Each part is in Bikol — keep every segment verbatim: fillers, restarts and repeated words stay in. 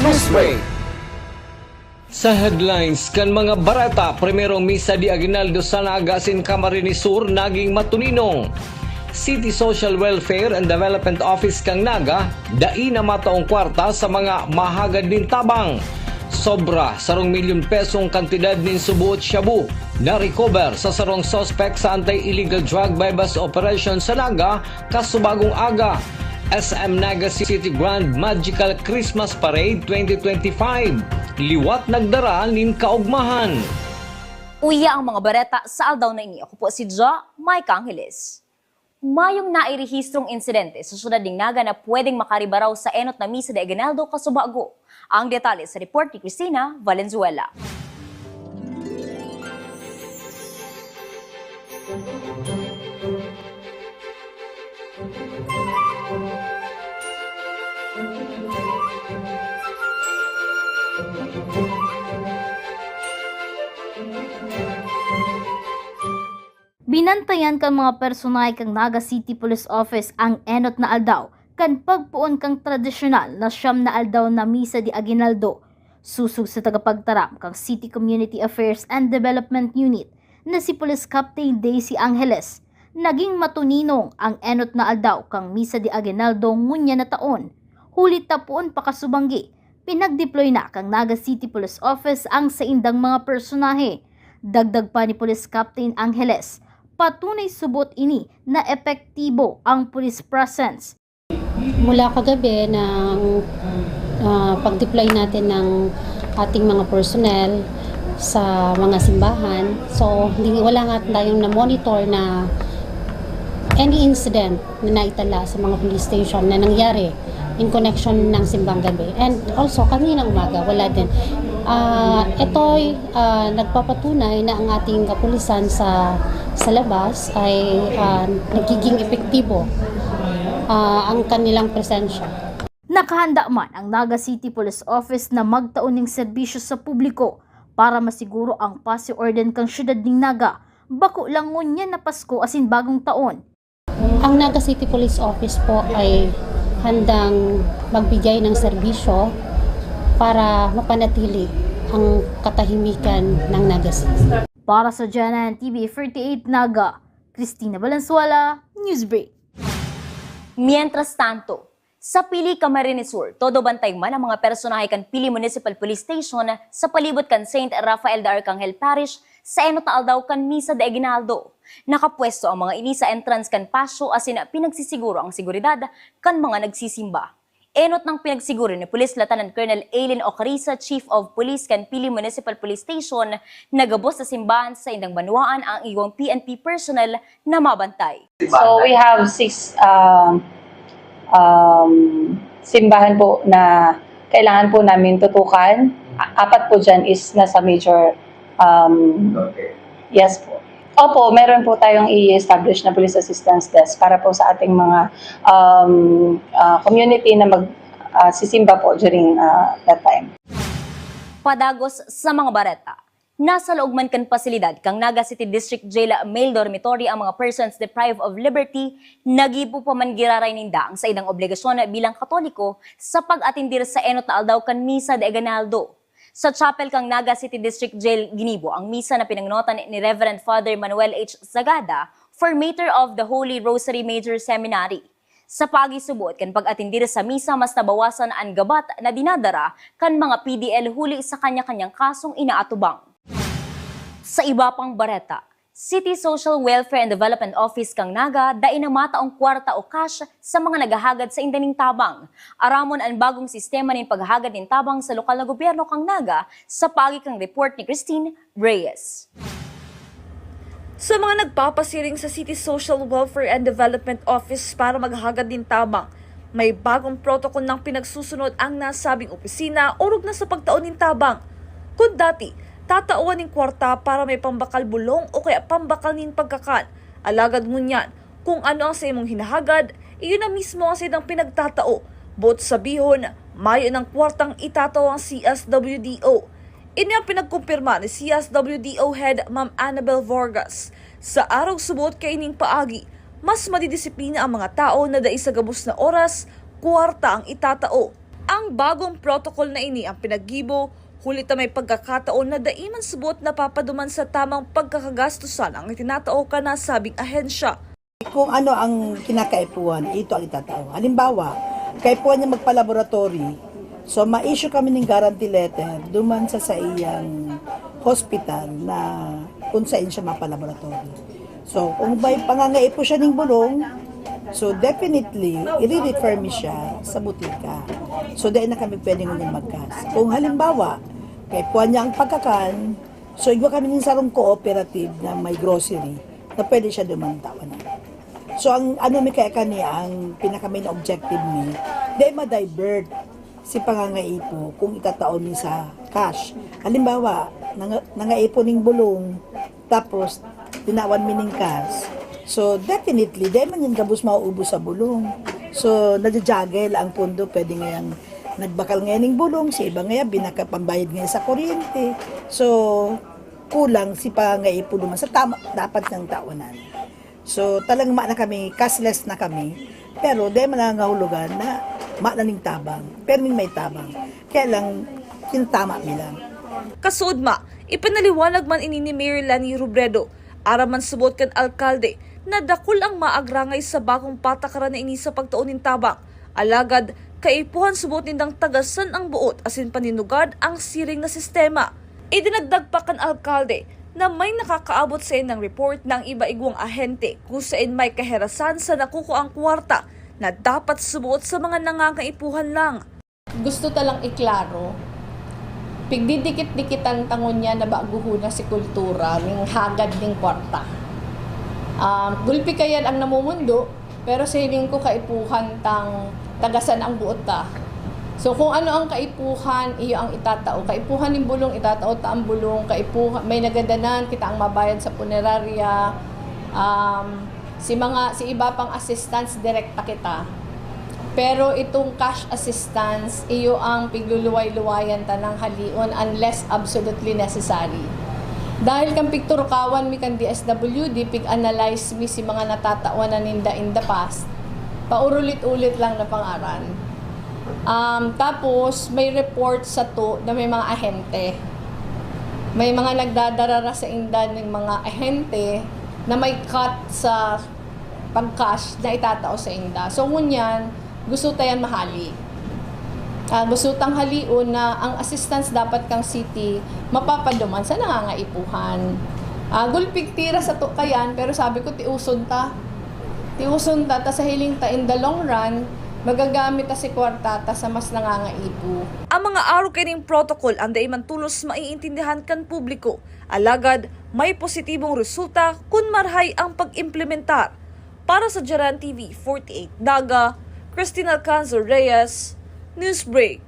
Newsbreak. Sa headlines kan mga bareta, primerong misa de aguinaldo sa Naga asin Camarines Sur naging matuninong. City Social Welfare and Development Office kan Naga, dai na mataong kwarta sa mga mahagad nin tabang. Sobra sarong milyon pesong kantidad nin suboot shabu na-recover sa sarong suspek sa anti-illegal drug buy-bust operation sa Naga kasubagong aga. S M Naga City Grand Magical Christmas Parade twenty twenty-five, liwat nagdara nin kaogmahan. Uya ang mga bareta sa aldaw na ini. Ako po si Jo Mike Angeles. Mayong nairehistrong insidente sa siyudad nin Naga na pwedeng makaribaraw sa enot na misa de aguinaldo kasubago. Ang detalye sa report ni Christina Valenzuela. Binantayan kan mga personahe kan Naga City Police Office ang enot na aldaw kan pagpoon kan tradisyonal na siyam na aldaw na misa de aguinaldo. Sosog sa tagapagtaram kan City Community Affairs and Development Unit na si Police Captain Daisy Angeles, naging matuninong ang enot na aldaw kan misa de aguinaldo ngunyan na taon. Huli ta poon pa kasubanggi, pinag-deploy na kan Naga City Police Office ang saindang mga personahe. Dagdag pa ni Police Captain Angeles, patunay subot ini na epektibo ang police presence. Mula kagabi ng, ah, pag-deploy natin ng ating mga personnel sa mga simbahan, so hindi, wala nga tayong na-monitor na any incident na naitala sa mga police station na nangyari in connection ng simbang gabi. And also, kaninang umaga, wala din. Ah, ito'y, ah, nagpapatunay na ang ating kapulisan sa, sa labas ay, ah, nagiging epektibo, ah, ang kanilang presensya. Nakahanda man ang Naga City Police Office na magtao ning serbisyo sa publiko para masiguro ang paz y orden kan siyudad nin Naga, bako lang ngunyan na Pasko asin Bagong Taon. Ang Naga City Police Office po ay handang magbigay ng serbisyo para mapanatili ang katahimikan ng Naga City. Para sa G N N T V forty-eight Naga, Christina Valenzuela, Newsbreak. Mientras tanto, sa Pili, Camarines Sur, todo bantay man ang mga personahe kan Pili Municipal Police Station sa palibot kan Saint Rafael de Arcangel Parish sa enot na aldaw kan Misa de Aguinaldo. Nakapwesto ang mga ini sa entrance kan pasyo asin pinagsisiguro ang seguridad kan mga nagsisimba. Enot nang pinagsiguro ni Police Lieutenant Colonel Aileen Ocariza, Chief of Police kan Pili Municipal Police Station, na gabos sa simbahan sa indang banwaan ang igwang P N P personnel na mabantay. So, we have six, um, um, simbahan po na kailangan po namin tutukan. A-, apat po dyan is nasa major, um, yes po. Opo, meron po tayong i-establish na police assistance desk para po sa ating mga, um, ah, community na mag, ah, sisimba po during, ah, that time. Padagos sa mga bareta. Nasa laog man kan pasilidad kan Naga City District Jail male dormitory ang mga persons deprived of liberty, nagibo pa man giraray ninda ang saindang obligasyon bilang Katoliko sa pag-atendir sa enot na aldaw kan Misa de Aguinaldo. Sa chapel kan Naga City District Jail ginibo ang misa na pinangnotan ni Reverend Father Manuel H Zagada, formator of the Holy Rosary Major Seminary. Sa pagisuboot kan pag-atendir sa misa, mas nabawasan an gabat na dinadara kan mga P D L huli sa kanya-kanyang kasong inaatubang. Sa iba pang bareta, City Social Welfare and Development Office kan Naga dai na mataong kwarta o cash sa mga naghahagad sainda nin tabang. Aramon an bagong sistema nin paghagad nin tabang sa lokal na gobyerno kan Naga sa paagi kan report ni Christine Reyes. Sa mga nagpapasiring sa City Social Welfare and Development Office para maghagad nin tabang, may bagong protocol nang pinagsusunod ang nasabing opisina orog na sa pagtao nin tabang. Kun dati, tatawan nin kwarta para may pambakal bulong o kaya pambakal nin pagkakan. Alagad ngunyan, kung ano ang sa imong hinahagad, iyon na mismo ang saindang pinagtatao. Boot sabihon, mayo nang kwartang itatao ang C S W D O. Ini ang pinagkumpirma ni C S W D O Head Ma'am Annabel Vargas. Sa arog suboot kaining paagi, mas madidisiplina ang mga tao na dai sa gabos na oras, kwarta ang itatao. Ang bagong protocol na ini ang pinaggibo huli ta may pagkakataon na dai man subot napapaduman sa tamang pagkakagastusan ang itinatao kan nasabing ahensya. Kung ano ang kinakaipuhan, ito ang itatao. Halimbawa, kaipuhan niya magpa-laboratory, so ma-issue kami ng guarantee letter duman sa saiyang hospital na kung saan siya mapa-laboratory. So, kung may pangangaipo siya ng bulong, so definitely, i-refer mi siya sa butika. So, dahil na kami pwede ngunyan mag-cash. Kung halimbawa, kaipuhan niya ang pagkakan, so igwa kami ng sarong cooperative na may grocery na pwede siya duman tawanan. So, ang ano mi kaya kani, ang pinaka-main objective mi, dahil ma-divert si pangangaipo kung itatao mi sa cash. Halimbawa, nanga- nangaipo ning bulong, tapos tinawan mi ning cash. So, definitely, dahil man yan gabos mauubos sa bulong. So, nadya-juggle ang pondo, pwede ngayang nagbakal ngayon ning bulong, si iba ngayon, binaka pambayad ngayon sa kuryente. So, kulang si pangangaipo duman sa tama, dapat niyang tawanan. So, talagang ma na kami, cashless na kami. Pero, dahil man nangangahulugan na ma na ning tabang, perming may tabang. Kaya lang, tinatama mi lang. Kasuodma, ipinaliwanag man ini ni Mayor Leni Robredo, aram man subot kan alkalde, na dakul ang maagrangay sa bagong patakaran na ini sa pagtao nin tabang. Alagad, kaipuhan subot nindang tagasan ang buot asin paninugad ang siring na sistema. Idinagdag pa kan alkalde na may nakakaabot sa indang report na ang iba igwang ahente kung sain may kaherasan sa nakukuang kwarta na dapat subot sa mga nangangaipuhan lang. Gusto ta lang iklaro, pigdidikit-dikitan ta ngunyan na baguhon na si kultura ning hagad ning kwarta. Um, gulpi kayan ang namumundo, pero sa hiling ko kaipuhan tang tagasan ang buot ta. So kung ano ang kaipuhan, iyo ang itatao. Kaipuhan ning bulong, itatao ta ang bulong. Kaipuhan, may nagadanan, kita ang mabayad sa punerarya. Um, si mga si iba pang assistance direkta kita. Pero itong cash assistance, iyo ang pigluluway-luwayan ta nang halion unless absolutely necessary. Dahil kan pigturukawan mi kan D S W D, pig-analyze mi si mga natatawan na ninda in the past, paurulit-ulit lang na pangaran. Um, tapos, may report sa to na may mga ahente. May mga nagdadarara sa inda ng mga ahente na may cut sa pag-cash na itatao sa inda. So, ngunyan, gusto ta yan mahali. Ah, gusto tang halion na ang assistance dapat kang city mapapaduman sa nangangaipuhan. Ah, gulpig tira sa to kayan, pero sabi ko, tiuson ta. Tiuson ta, ta sa hiling ta, in the long run, magagamit ta si kwarta ta sa mas nangangaipo. Ang mga arog kaining protocol ang dai man tolos maiintindihan kan publiko, alagad may positibong resulta kun marhay ang pag-implementar. Para sa Jaran T V forty-eight Naga, Christine Alcanzar Reyes, Newsbreak.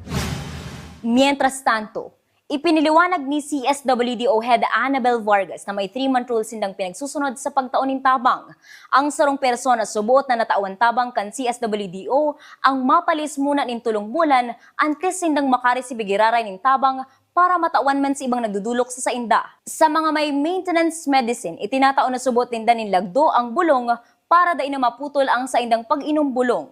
Mientras tanto, ipiniliwanag ni C S W D O Head Annabel Vargas na may three-month rule sindang pinagsusunod sa pagtao nin tabang. Ang sarong persona suboot na natawan tabang kan C S W D O ang mapalis muna nin tolong bulan antes sindang makaresibi giraray nin tabang para matawan man sa ibang nagdudulok sa sainda. Sa mga may maintenance medicine, itinatao na suboot ninda nin lagdo ang bulong para dai na maputol ang saindang pag-inom bulong.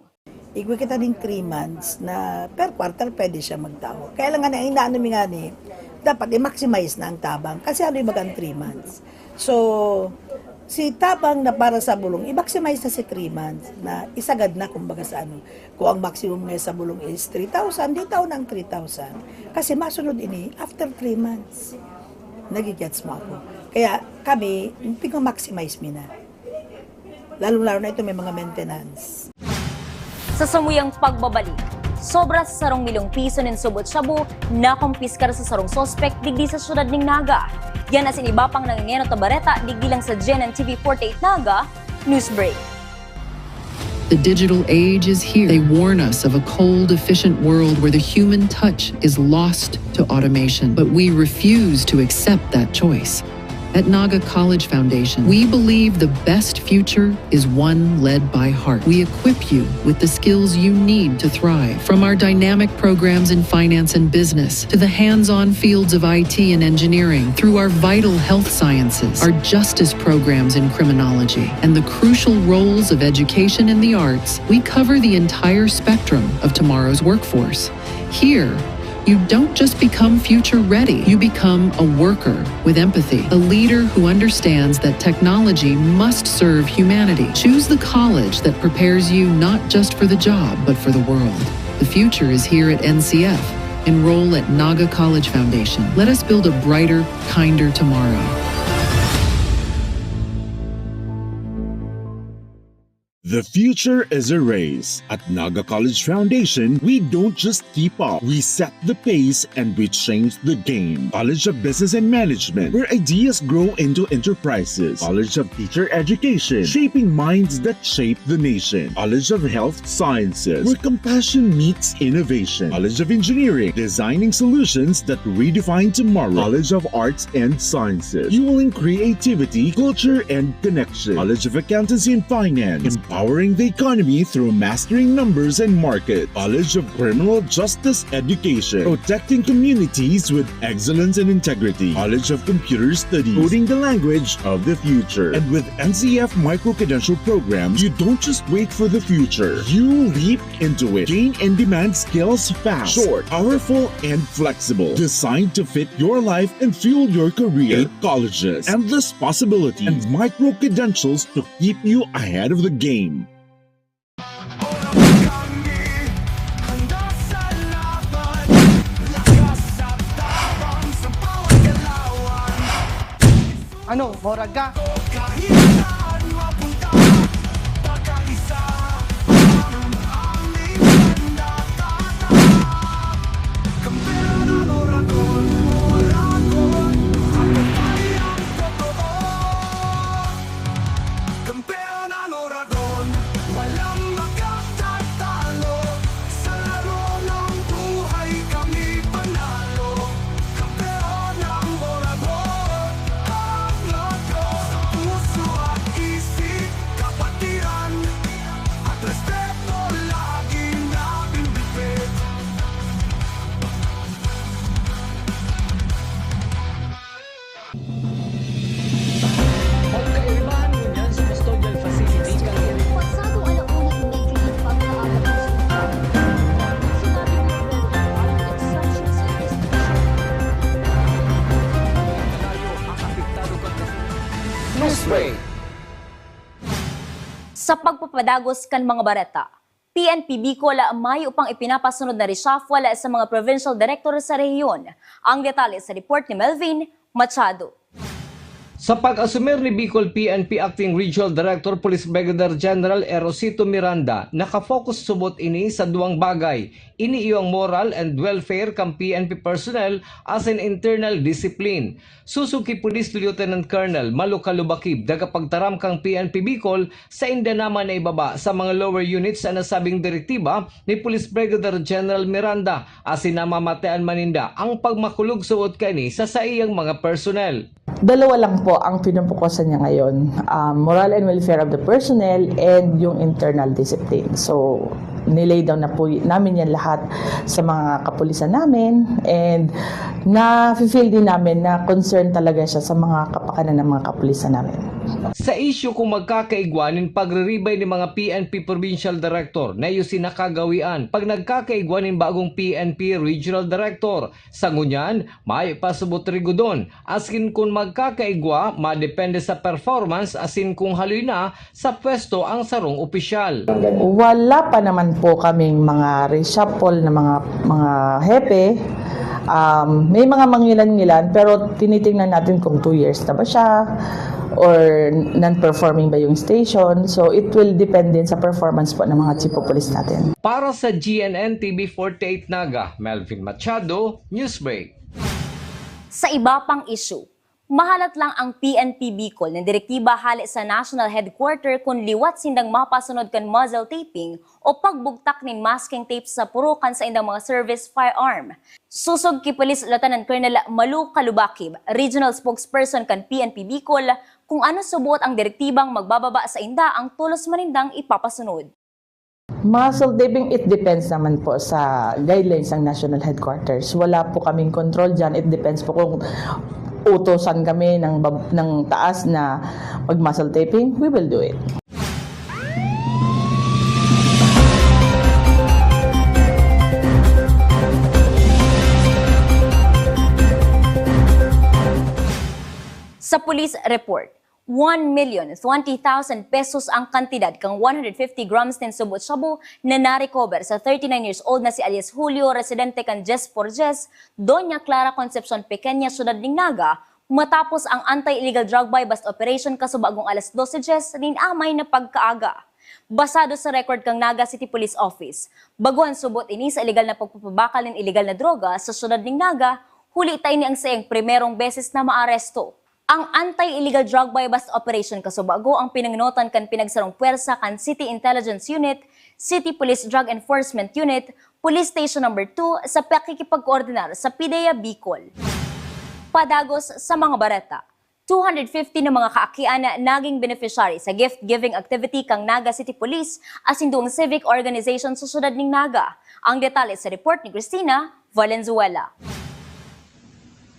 Igwa kita ning three months na per quarter pwede siya magtao. Kaya lang nga, inaano mi nga ni, dapat i-maximize na ang tabang kasi ano yung magang three months. So, si tabang na para sa bulong, i-maximize na si three months na isagad na kumbaga sa ano. Kung ang maximum nga sa bulong is three thousand, di tao na ang three thousand. Kasi masunod ini after three months. Nagigets mo ako. Kaya kami, pinag-maximize mi na. Lalong-lalo na ito may mga maintenance. Sa samuyang pagbabalik, sobra sa sarong milyong piso nin subot shabu nakumpiskar sa sarong suspek digdi sa syudad nin Naga. Yan asin iba pang nangingenot na bareta digdi lang sa G N N T V forty-eight Naga, Newsbreak. The digital age is here. They warn us of a cold, efficient world where the human touch is lost to automation, but we refuse to accept that choice. At Naga College Foundation, we believe the best future is one led by heart. We equip you with the skills you need to thrive, from our dynamic programs in finance and business to the hands-on fields of I T and engineering, through our vital health sciences, our justice programs in criminology, and the crucial roles of education and the arts. We cover the entire spectrum of tomorrow's workforce. Here, you don't just become future ready, you become a worker with empathy, a leader who understands that technology must serve humanity. Choose the college that prepares you not just for the job, but for the world. The future is here at N C F. Enroll at Naga College Foundation. Let us build a brighter, kinder tomorrow. The future is a race. At Naga College Foundation, we don't just keep up, we set the pace and we change the game. College of Business and Management, where ideas grow into enterprises. College of Teacher Education, shaping minds that shape the nation. College of Health Sciences, where compassion meets innovation. College of Engineering, designing solutions that redefine tomorrow. College of Arts and Sciences, fueling creativity, culture, and connection. College of Accountancy and Finance, empowering the economy through mastering numbers and markets. College of Criminal Justice Education, protecting communities with excellence and integrity. College of Computer Studies, coding the language of the future. And with N C F micro-credential programs, you don't just wait for the future. You leap into it. Gain in-demand skills fast, short, powerful, and flexible. Designed to fit your life and fuel your career. Eight colleges, endless possibilities, and micro-credentials to keep you ahead of the game. Ano, morag ka? Sa pagpapadagos kan mga bareta, P N P Bicol mayo pang ipinapasunod na reshuffle sa mga provincial director sa rehiyon. Ang detalye sa report ni Melvin Machado. Sa pag-asumir ni Bicol P N P Acting Regional Director Police Brigadier General Erosito Miranda, nakafocus subot ini sa duwang bagay. Ini iyo ang moral and welfare kan P N P personnel asin internal discipline. Susuki Police Lieutenant Colonel Malu Kalubakib, tagapagtaram kan P N P Bicol, sainda naman naibaba sa mga lower units an nasabing direktiba ni Police Brigadier General Miranda asin namamatean man ninda ang pagmakulog suot kaini sa saiyang mga personnel. Dalawa lang po ang pinupukusan niya ngayon, um, moral and welfare of the personnel and yung internal discipline. So, nilay down na po namin yan lahat sa mga kapulisan namin and na-feel din namin na concern talaga siya sa mga kapakanan ng mga kapulisan namin. Sa isyu kung magkakaigwa nin pagriribay ni mga P N P Provincial Director na iyo si nakagawian pag nagkakaigwa nin bagong P N P Regional Director, sa ngunyan, mayo pa subot rigodon, askin kun magkakaigwa, madepende sa performance asin kung haloy na sa pwesto ang sarong opisyal. Wala pa naman po kaming mga reshuffle na mga mga hepe. Um, may mga mangilan-ngilan pero tinitingnan natin kung two years na ba siya or non-performing ba yung station. So it will depend din sa performance po ng mga chief of police natin. Para sa G N N T V forty-eight Naga, Melvin Machado, Newsbreak. Sa iba pang isyu, Mahalat lang ang P N P Bicol na direktiba hale sa National Headquarter kun liwat sindang mapasunod kan muzzle taping o pagbugtak nin masking tape sa puro kan saindang mga service firearm. Sosog ki Police Lieutenant Colonel Malu Kalubakib, Regional Spokesperson kan P N P Bicol, kung ano suboot ang direktibang magbababa sa inda ang tolos man nindang ipapasunod. Muzzle taping, it depends naman po sa guidelines ng National Headquarters. Wala po kaming control dyan. It depends po kung utusan kami ng, bab- ng taas na mag-muzzle taping, we will do it. Sa police report, one million twenty thousand pesos ang kantidad kan one hundred fifty grams nin subo shabu na na-recover sa thirty-nine years old na si alias Julio, residente kan Diez por Diez, Doña Clara Concepcion Pequeña, Syudad nin Naga, matapos ang anti-illegal drug buy-bust operation kasubagong alas dose diez nin amay na pagkaaga. Basado sa record kan Naga City Police Office, baguhan subot ini sa illegal na pagpapabakal nin illegal na droga sa syudad nin Naga, huli ta ini ang saiyang primerong beses na maaresto. Ang anti-illegal drug buy-bust operation kasubago ang pinangenotan kan pinagsarong pwersa kan City Intelligence Unit, City Police Drug Enforcement Unit, Police Station Number two sa pakikipagkoordinar sa PDEA Bicol. Padagos sa mga bareta, two hundred fifty na mga kaakian na naging beneficiary sa gift-giving activity kan Naga City Police asin duwang civic organization sa syudad nin Naga. Ang detalye sa report ni Christina Valenzuela.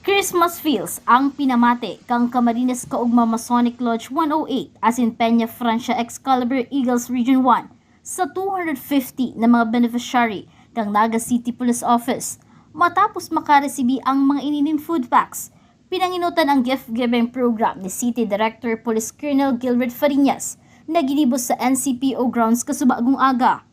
Christmas feels ang pinamate kan Camarines Kaugma Masonic Lodge one oh eight asin Peña Francia Excalibur Eagles Region one sa two hundred fifty na mga beneficiary kan Naga City Police Office matapos makaresibi ang mga ini nin food packs. Pinangenotan ang gift-giving program ni City Director Police Colonel Gilbert Fariñas na ginibo sa N C P O grounds kasubagong aga.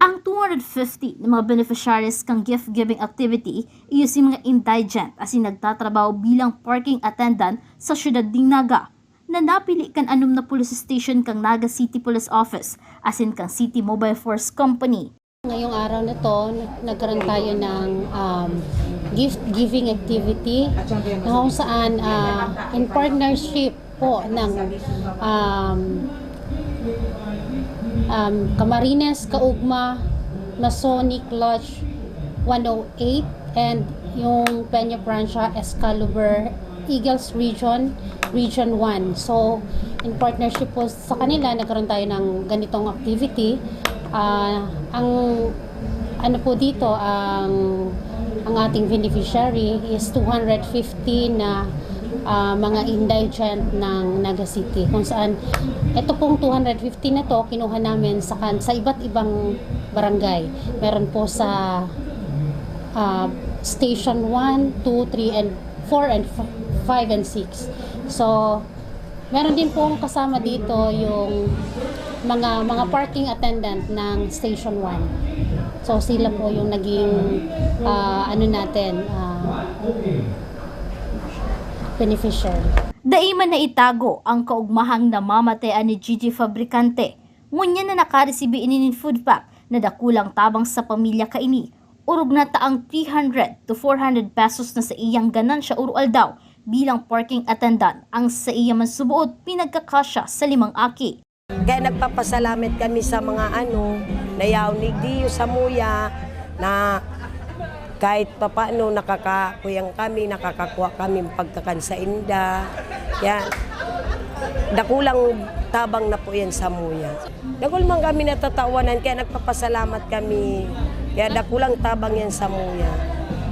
Ang two hundred fifty na mga beneficiaries kan gift-giving activity iyo si mga indigent asin nagtatrabaho bilang parking attendant sa syudad nin Naga, na napili kan anom na police station kan Naga City Police Office asin kan City Mobile Force Company. Ngayong araw na to, nag- nagkaroon tayo ng um, gift-giving activity na kung saan uh, in partnership po ng um, um, Camarines Kaugma Masonic Lodge one oh eight and yung Peña Francia Excalibur Eagles Region, Region one. So, in partnership po sa kanila, nagkaroon tayo ng ganitong activity. Ah, ang ano po dito, ang ang ating beneficiary is two hundred fifty na ah, mga indigent ng Naga City. Kung saan, ito pong two hundred fifty na to, kinuha namin sa, kan- sa iba't ibang barangay. Meron po sa ah, Station one, two, three, and four, and five, and six. So, meron din pong kasama dito yung mga mga parking attendant ng Station one. So, sila po yung naging ah, ano natin, ah, beneficiary. Dai man naitago ang kaugmahang namamatean ni Gigi Fabricante, ngunyan na nakaresibi ini nin food pack na dakulang tabang sa pamilya kaini. Orog na ta ang three hundred to four hundred pesos na sa iyang ganansya oro-aldaw bilang parking attendant, ang sa iya man suboot pinagkakasya sa limang aki. Kaya nagpapasalamat kami sa mga ano, nayaw ni Dio Samuya na kahit papaano nakakakuyan kami, nakakakuha kami ng pagkakan sa inda. Yan. Dakulang tabang na po yan sa Muya. Dakul man kami natatawanan, kaya nagpapasalamat kami. Kaya dakulang tabang yan sa Muya.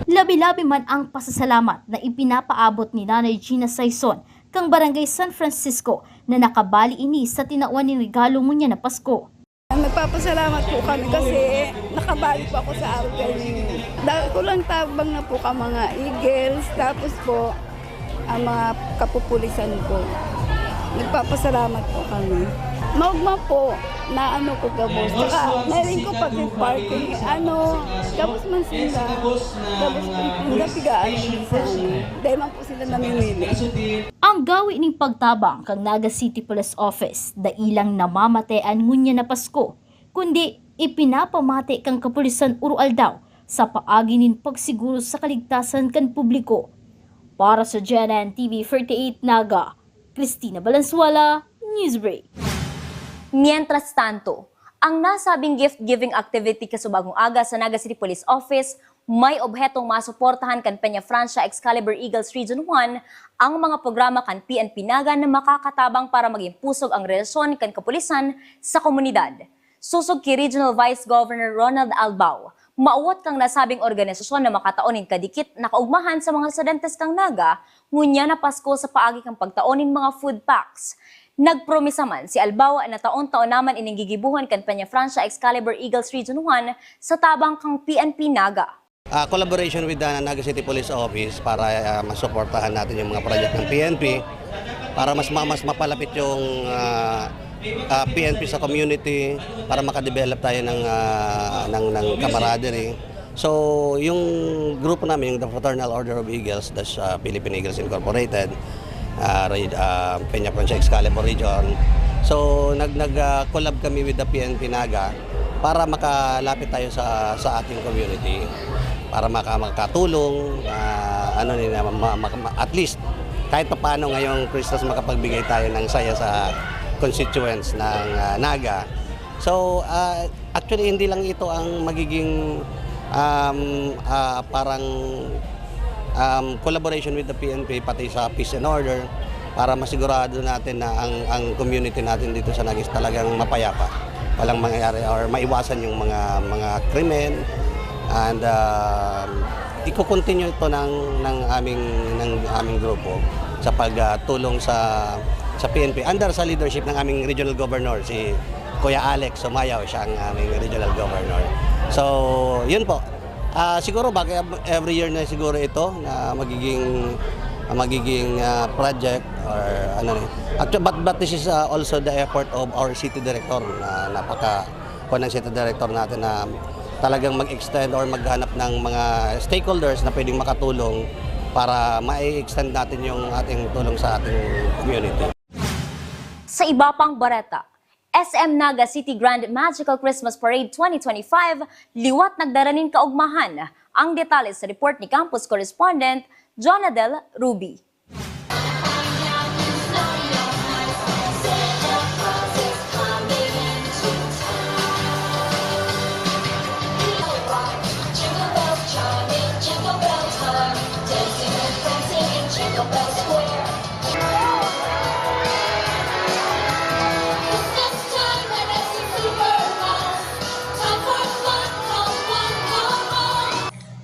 Labi-labi man ang pasasalamat na ipinapaabot ni Nanay Gina Saison kang Barangay San Francisco na nakabali ini sa tinawan nin regalo ngunyan na Pasko. Nagpapasalamat po kami kasi nakabali po ako sa Alpine. Dahil kulang tabang na po ka mga Eagles, tapos po ang mga kapupulisan po. Nagpapasalamat po kami. Maugma po na ano ko gabos. Saka nailing ko pati parking. Ano, gabos man sila. Gabos po yung pigaan sa ano. Dahil man po sila namimili. Ang gawi ning pagtabang kan Naga City Police Office, dai lang namamatean ngunyan na Pasko, kundi ipinapamati kan kapulisan Oro-Aldaw sa paagi nin pagsiguro sa kaligtasan kan publiko. Para sa G N N T V forty-eight Naga, Cristina Valenzuela, Newsbreak. Mientras tanto, ang nasabing gift-giving activity kasubagong aga sa Naga City Police Office may obhetong masuportahan kan Peña Francia Excalibur Eagles Region one ang mga programa kan P N P Naga na makakatabang para maging pusog ang relasyon kan kapulisan sa komunidad. Sosog ki Regional Vice Governor Ronald Albao, mawot kang nasabing organisasyon na makataon nin kadikit na kaugmahan sa mga estudyante kan Naga, ngunyan na Pasko sa paagi kan pagtaon nin mga food packs. Nagpromisa man si Albao na taon-taon naman ining gigibohon kan Peña Francia Excalibur Eagles Region one sa tabang kan P N P Naga. Ah, collaboration with the Naga City Police Office para ah, masuportahan natin yung mga project ng P N P para mas ma- mas mapalapit yung ah, ah, P N P sa community para makadevelop tayo ng ah, ng ng camaraderie. So, yung grupo namin, yung The Fraternal Order of Eagles, that's ah, Philippine Eagles Incorporated, ah, re- ah, Peña Francia Excalibur Region. So, nag nag ah, collab kami with the P N P Naga para makalapit tayo sa sa ating community, para maka makatulong ah, ano ni na ma- ma- ma- at least kahit papaano ngayong Christmas makapagbigay tayo ng saya sa constituents ng ah, Naga. So, ah, actually, hindi lang ito ang magiging um, ah, parang um, collaboration with the P N P, pati sa peace and order, para masigurado natin na ang ang community natin dito sa Naga is talagang mapayapa. Walang mangyayari or maiwasan yung mga mga krimen, and um, iko-continue ito ng ng aming ng aming grupo sa pagtulong sa sa P N P under sa leadership ng aming regional governor, si Kuya Alex Sumayaw, siya ang aming regional governor. So, yun po. Ah, siguro baka every year na siguro ito na magiging magiging ah, project or ano ni. Actually, but but this is ah, also the effort of our city director na napaka kuan ng city director natin na talagang mag-extend or maghanap ng mga stakeholders na pwedeng makatulong para ma-extend natin yung ating tulong sa ating community. Sa iba pang bareta, S M Naga City Grand Magical Christmas Parade twenty twenty-five liwat nagdara nin kaugmahan. Ang detalye sa report ni campus correspondent Jonadel Ruby.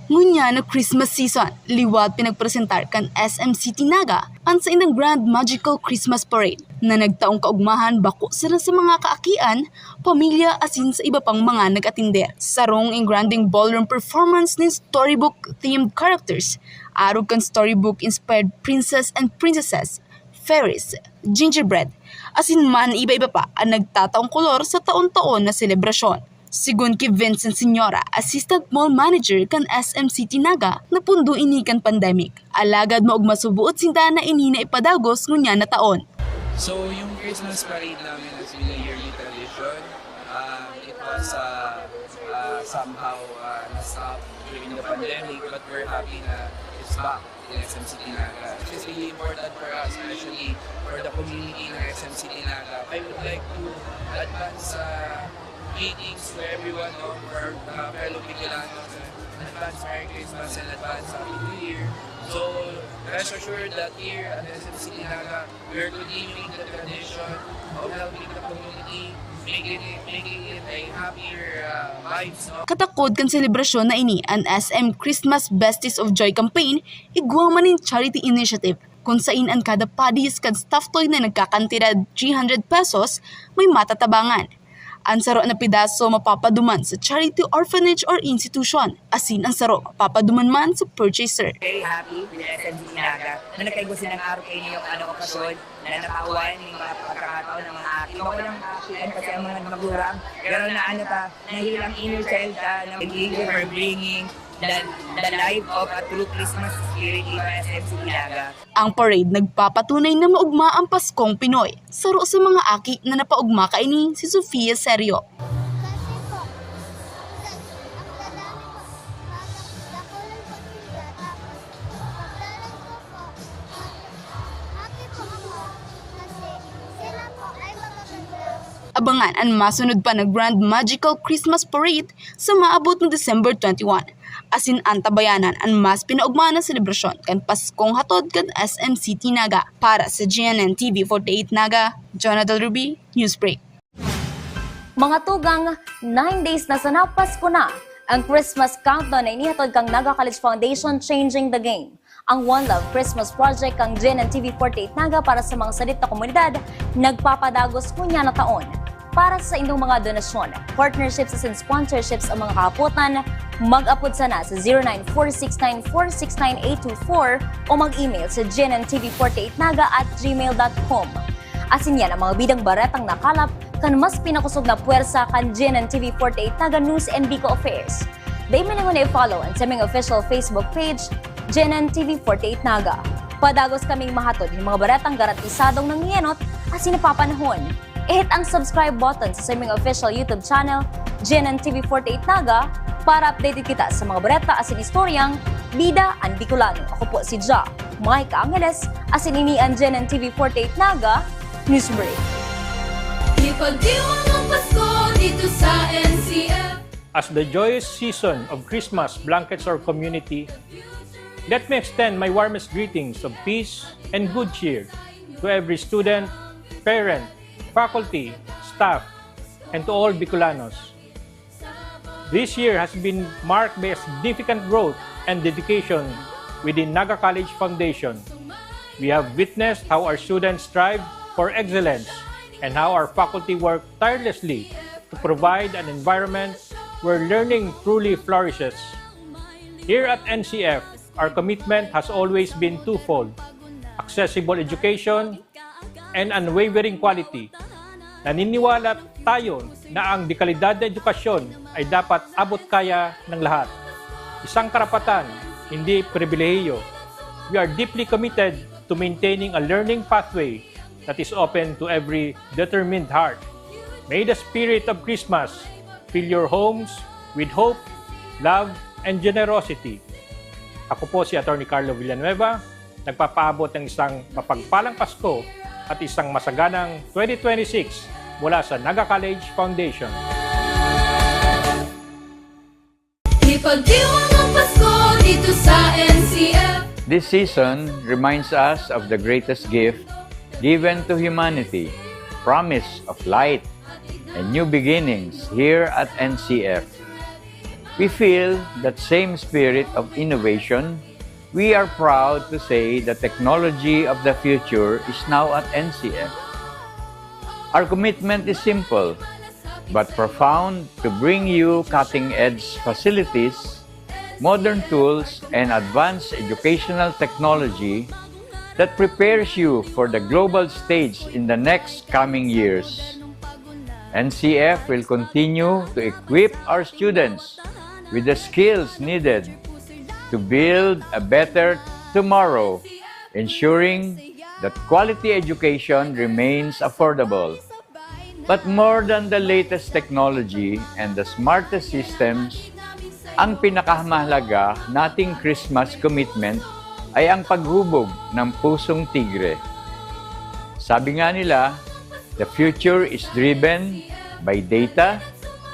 Ngunyan na Christmas season, liwat pinagpresentar kan S M City Naga an saindang Grand Magical Christmas Parade na nagtaong kaugmahan bako sila sa mga kaakian, pamilya asin sa iba pang mga nag-atender. Sarong engrandeng ballroom performance nin storybook-themed characters, arog kan storybook-inspired princess and princesses, fairies, gingerbread, asin man iba-iba pa an nagtataong kolor sa taon-taon na selebrasyon. Sigon ki Vincent Señora, Assistant Mall Manager kan S M City Naga, napundo ini kan pandemic. Alagad maogma suboot sinda na ini na ipadagos ngunyan na taon. So, yung Christmas parade namin has been a yearly tradition. Um, it was uh, uh, somehow uh, na-stop during the pandemic, but we're happy na it's back in S M City Naga. It's really important for us, especially for the community ng S M City Naga. I would like to advance uh, greetings to everyone, no, for uh, fellow Bicolanos. Advance Merry Christmas and advance Happy New Year. So, rest assured that here at S M City Naga, we're continuing the tradition of helping the community, making it, making it a happier uh, vibes, no? Katakod kan selebrasyon na ini an S M Christmas Besties of Joy campaign, igwa man nin charity initiative, kun sain an kada padis kan stuffed toy na nagkakantidad three hundred pesos, may matatabangan. An saro na pedaso mapapaduman sa charity orphanage or institution, asin an saro mapapaduman man sa purchaser. Very happy with S M C Naga na nagkaigwa silang araw kaini yung ano, okasyon na nakakuha ng mga pagkakataon ng mga aki. Bako lang akian kasi ang mga magurang, pero na ano pa, nahilang inner child ka na thank you for bringing the, the life of a true Christmas spirit in S M C Naga. Ang parade nagpapatunay na maugma ang Paskong Pinoy. Saro sa mga aki na napaugma kaini si Sofia Serio. Abangan an masunod pa na Grand Magical Christmas Parade sa maabot na December twenty-one. Asin antabayanan an mas pinaogma na selebrasyon kan Paskong hatod kan S M City Naga. Para sa G N N T V forty-eight Naga, Jonah Del Ruby, Newsbreak. Mga tugang, nine days na sana Pasko na. Ang Christmas countdown na inihatod kang Naga College Foundation, Changing the Game. Ang One Love Christmas Project kan G N N T V forty-eight Naga para sa mga sadit na komunidad, nagpapadagos ngunyan na taon. Para sa indong mga donasyon, partnerships asin sponsorships o mga kahapotan, mag-apod sana sa zero nine four six nine four six nine eight two four o mag-email sa G N N T V forty-eight Naga at gmail dot com. Asin yan ang mga bidang baretang nakalap kan mas pinakosog na pwersa kan G N N T V forty-eight Naga News and Bicol Affairs. Dai malingon na i-follow an saming official Facebook page, G N N T V forty-eight Naga. Padagos kaming mahatod nin mga baretang garantisadong nangienot asin napapanahon. I-hit ang subscribe button sa saming official YouTube channel, G N N T V forty-eight Naga, para updated kita sa mga bareta asin istoryang bida an Bicolano. Ako po si Ja Mike Angeles, asin ini an G N N T V forty-eight Naga Newsbreak. Ipagdiwang ang Pasko dito sa N C F. As the joyous season of Christmas blankets our community, let me extend my warmest greetings of peace and good cheer to every student, parent, faculty, staff, and to all Bicolanos. This year has been marked by a significant growth and dedication within Naga College Foundation. We have witnessed how our students strive for excellence and how our faculty work tirelessly to provide an environment where learning truly flourishes. Here at N C F, our commitment has always been twofold: accessible education and unwavering quality. Naniniwala tayo na ang dekalidad na edukasyon ay dapat abot-kaya ng lahat. Isang karapatan, hindi pribilehiyo. We are deeply committed to maintaining a learning pathway that is open to every determined heart. May the spirit of Christmas fill your homes with hope, love, and generosity. Ako po si Attorney Carlo Villanueva, nagpapaabot ng isang mapagpalang Pasko at isang masaganang twenty twenty-six mula sa Naga College Foundation. Ipagdiwang ang Pasko dito sa N C F. This season reminds us of the greatest gift given to humanity, promise of light and new beginnings here at N C F. We feel that same spirit of innovation. We are proud to say the technology of the future is now at N C F. Our commitment is simple but profound: to bring you cutting-edge facilities, modern tools, and advanced educational technology that prepares you for the global stage in the next coming years. N C F will continue to equip our students with the skills needed to build a better tomorrow, ensuring that quality education remains affordable. But more than the latest technology and the smartest systems, ang pinakamahalaga nating Christmas commitment ay ang paghubog ng pusong tigre. Sabi nga nila, the future is driven by data,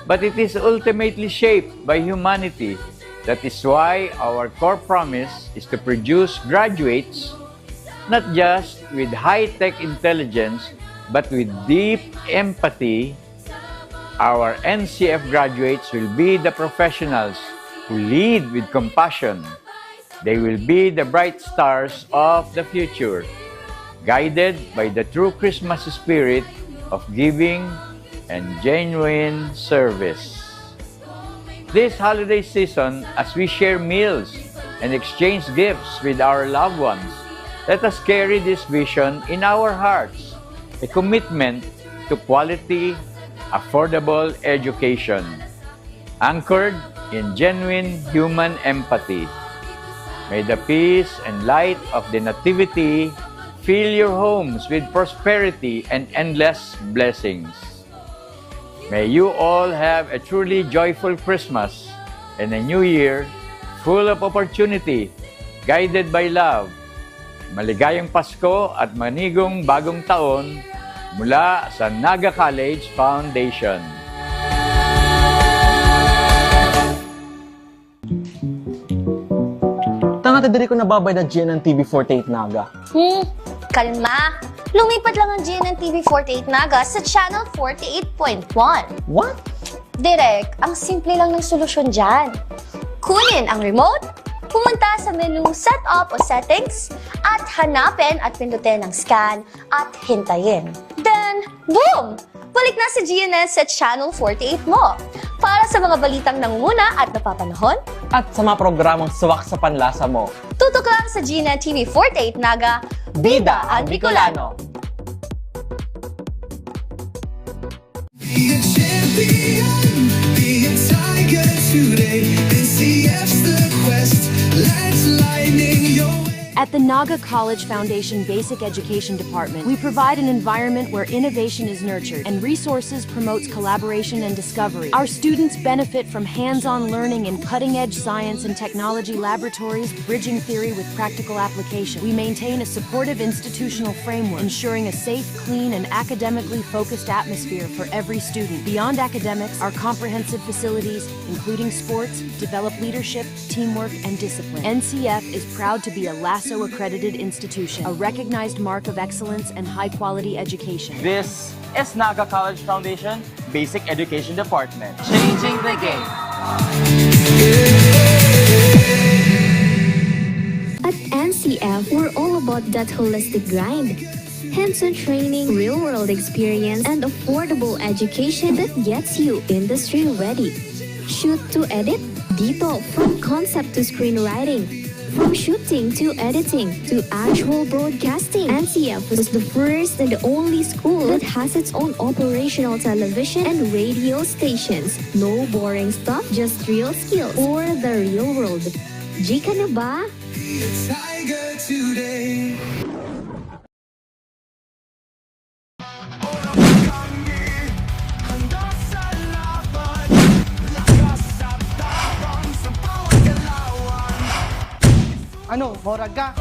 but it is ultimately shaped by humanity. That is why our core promise is to produce graduates not just with high-tech intelligence, but with deep empathy. Our N C F graduates will be the professionals who lead with compassion. They will be the bright stars of the future, guided by the true Christmas spirit of giving and genuine service. This holiday season, as we share meals and exchange gifts with our loved ones, let us carry this vision in our hearts, a commitment to quality, affordable education, anchored in genuine human empathy. May the peace and light of the Nativity fill your homes with prosperity and endless blessings. May you all have a truly joyful Christmas and a New Year full of opportunity, guided by love. Maligayang Pasko at manigong Bagong Taon Mula sa Naga College Foundation. Tanga ta diri ko nababayad na G N N T V forty-eight Naga. Hmm, kalma. Lumipat lang ang G N N T V forty-eight Naga sa Channel forty-eight point one. What? Direk, ang simple lang ng solusyon dyan. Kunin ang remote, pumunta sa menu Setup o Settings, at hanapin at pindutin ang Scan at hintayin. Then, boom! Balik na si G N N sa Channel forty-eight mo. Para sa mga balitang nangunguna at napapanahon, At sa mga programang swak sa panlasa mo. tutok lang sa G N N T V forty-eight Naga, Bida ang Bicolano. Be a champion, be a tiger today. N C F's the quest, let's lightning your way. At the Naga College Foundation Basic Education Department, we provide an environment where innovation is nurtured and resources promotes collaboration and discovery. Our students benefit from hands-on learning in cutting-edge science and technology laboratories, bridging theory with practical application. We maintain a supportive institutional framework, ensuring a safe, clean, and academically focused atmosphere for every student. Beyond academics, our comprehensive facilities, including sports, develop leadership, teamwork, and discipline. N C F is proud to be a LASO accredited institution, a recognized mark of excellence and high quality education. This is Naga College Foundation Basic Education Department. Changing the game. At N C F, we're all about that holistic grind. Hands-on training, real-world experience, and affordable education that gets you industry-ready. Shoot to edit? Dito, from concept to screenwriting. From shooting to editing to actual broadcasting, N C F was the first and the only school that has its own operational television and radio stations. No boring stuff, just real skills for the real world. G ka na ba? Be a tiger today. Ano, morag ka?